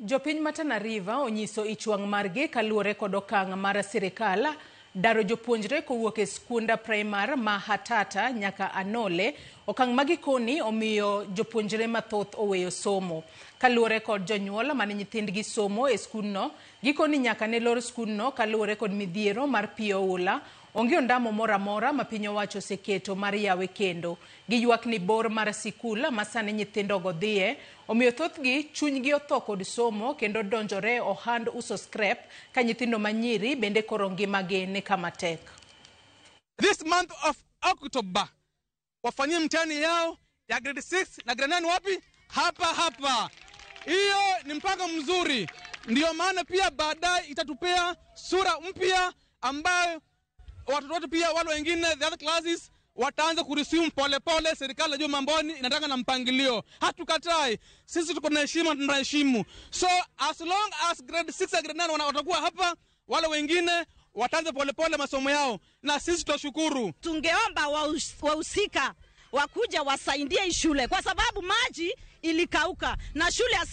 Jopiny ma Tana River onyiso ich wang' margi kaluwore kod okang' mar sirikal daro jopuonjre kowuok e skund primar ma Hatata nyaka Anole. Okang' ma gikoni omiyo jopuonjre mathoth oweyo somo. Kaluwore kod jonyuol mane nyithindgi somo e skundno, gikoni nyaka ne lor skundno kaluwore kod midhiero mar pi oula. Onge ondamo moro amora ma piny owacho oseketo mar yawe kendo. Giywak ni bor mar sikul ma sani nyithindogo dhiye omiyo thothgi chunygi otho kod somo kendo donjore ohand uso scrap ka nyithindo manyiri bende koro ngimagi ni kama tek. This month of October wafanyie mtihani yao ya grade 6 na grade 9 wapi? Hapa hapa. Hiyo ni mpango mzuri, ndiyo maana pia baadaye itatupea sura mpya ambayo watoto wetu pia wale wengine the other classes wataanza kuresume polepole. Serikali najua mamboni inataka na mpangilio, hatukatai sisi, tuko na heshima, tunaheshimu. So as long as grade 6 na grade 9 watakuwa hapa, wale wengine wataanza polepole masomo yao, na sisi tutashukuru. Tungeomba wahusika wakuja wasaidie hii shule kwa sababu maji ilikauka na shule.